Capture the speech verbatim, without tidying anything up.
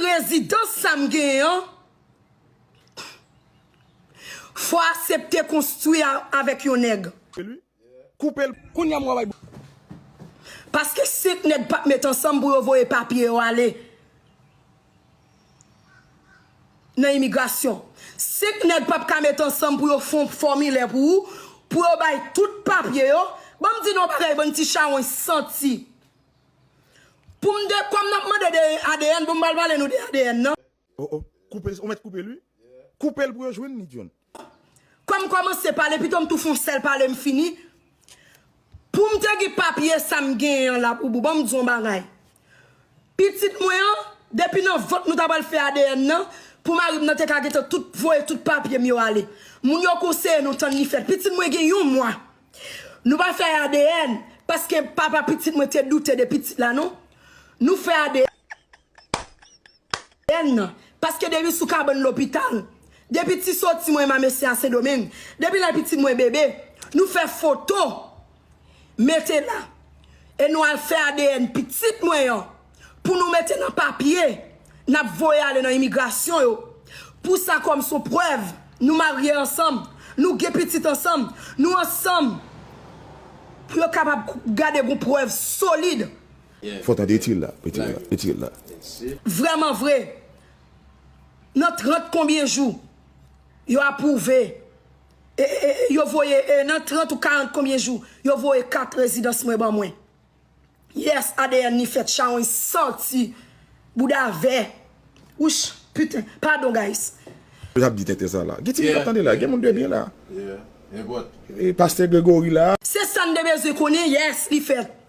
Rezidans sa m genyen an, fò aksepte konstwi a- avèk yon nèg. Koupe l. Kounye a m wè bay. Paske senk nèg p ap met ansanm pou yo voye papye yo ale nan imigrasyon. Senk nèg p ap ka met ansanm pou yo fè yon fòmilè pou ou, pou yo bay tout papye yo. Ban m di nou yon bagay, bann ti chawony santi. Pou m de, kòm n ap mande de A D N, pou m pral pale nou de A D N nan. Oh, oh. Koupe l, ou mèt koupe l, wi. Koupe l pou yo jwenn li, John. Kòm m kòmanse pale, pito m tou fè yon sèl pale, m fini. Pou m te gen papye sa m genyen an la, Boubou, ban m di w yon bagay. Pitit mwen an, depi nan vant nou ta pral fè A D N nan, pou mari m nan te ka gentan tout voye tout papye m yo ale. Moun yo konseye nou tann li fèt. Pitit mwen gen yon mwa. Nou pa fè A D N, paske papa pitit mwen te doute de pitit la, non. Nou fè A D N. N nan. Paske depi sou kabann lopital, depi ti soti mwen ma mesye a Sendomeng, depi lè pitit mwen bebe, nou fè foto, mete la. E nou al fè A D N pitit mwen an, pou nou mete nan papye, n ap voye ale nan imigrasyon yo. Pou sa kòm se yon prèv, nou marye ansanm, nou gen pitit ansanm, nou ansanm. Pou yo kapab gade yon prèv solid. Fò tande, retire l la, retire l la, retire l la. Vrèman vre, nan trant konbyen jou yo apwouve, e, e, e, yo voye, e, nan trant ou karant konbyen jou, yo voye kat rezidans mwen ban mwen. Yes, A D N ni fèt, chawony santi, bouda vè. Wouch, piten, padon, guys. Yo ap di tenten sa la. Gen timoun k ap tande la, gen moun de byen la. E pastè Gregory la. Se sa n te bezwen konnen, yes, li fèt.